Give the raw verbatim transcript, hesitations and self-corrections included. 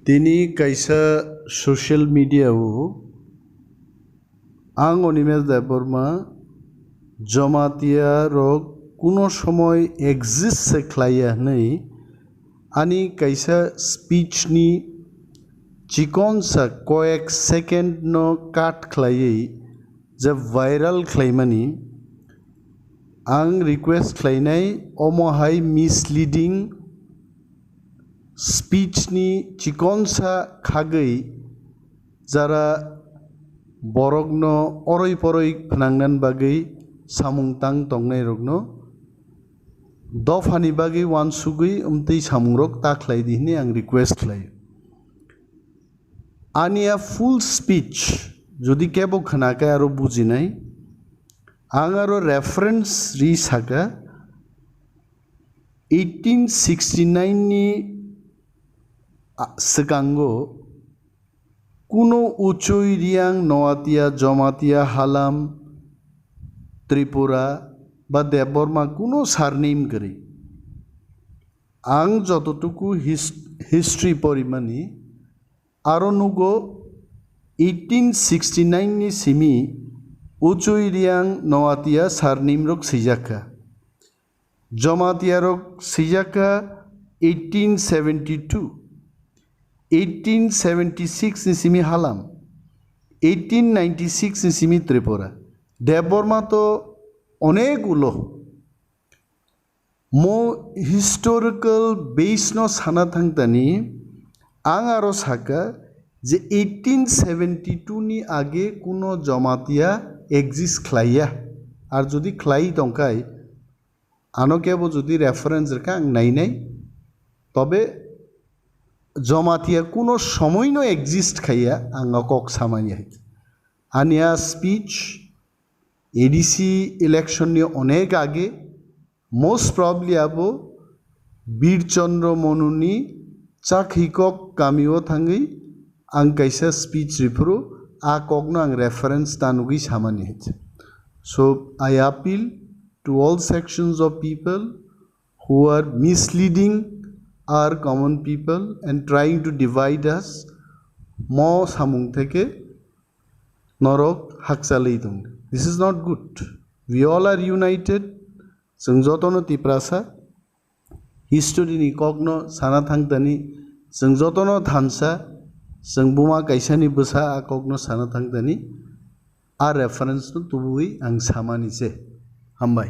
Tini kaisa social media o ang Animesh Debbarma Jamatia rok kuno somoi exist se khlaiya hwnwi ani kaisa speech ni chikonsa koyek second no cut khlaiwi je viral khlaimani ang request khlainai, omo hai misleading speech ni chikonsa khagwi jara borokno oroi poroi phnangnan bagwi samung tang tongnai rokno dophani bagwi uansugwi umtwi samungrok ta khlai di hwnwi ang request khlai. Ani a full speech jodi kebo khna khe aro bujinai, ang aro reference ri saka eighteen sixty nine ni a-, swkango kuno Uchui, Riang, Noatia, Jomatia, Halam, Tripura ba Debbarma kuno surname kwrwi. Ang jototuku his-, history porimani, aro nugo eighteen sixty nine ni simi Uchui, Riang, Noatia surname rok swijak kha. Jomatia rok swijak kha eighteen seventy two, eighteen seventy six ni simi Halam, eighteen ninety six ni simi Tripura. Debbarma to onek ulo. Mo historical base no sana thangtani, ang aro saka je eighteen seventy two ni age kuno Jomatia exist khlaiya, ar jodi khlai tongkhai, ano kebo jodi reference rwkha ang nainai, tobe Jomatia kuno somoino exist khaiya, ang o kok samani hai. Ani a speech A D C election ni onek age, most probably abo Bir Chandra Monu ni Chakhikok kami o thangwi ang kaisa speech riphuru, a kokno ang reference tanugwi samani hai. So I appeal to all sections of people who are misleading our common people and trying to divide us. Mo samung theke norok hakchalwi tong. This is not good. We all are united. Chwng jotono Tiprasa. History ni kokno sana thangtani. Chwng jotono thansa. Chwng buma kaisani bwsa a kokno sana thangtani. A reference no tubui ang samani se. Hambai.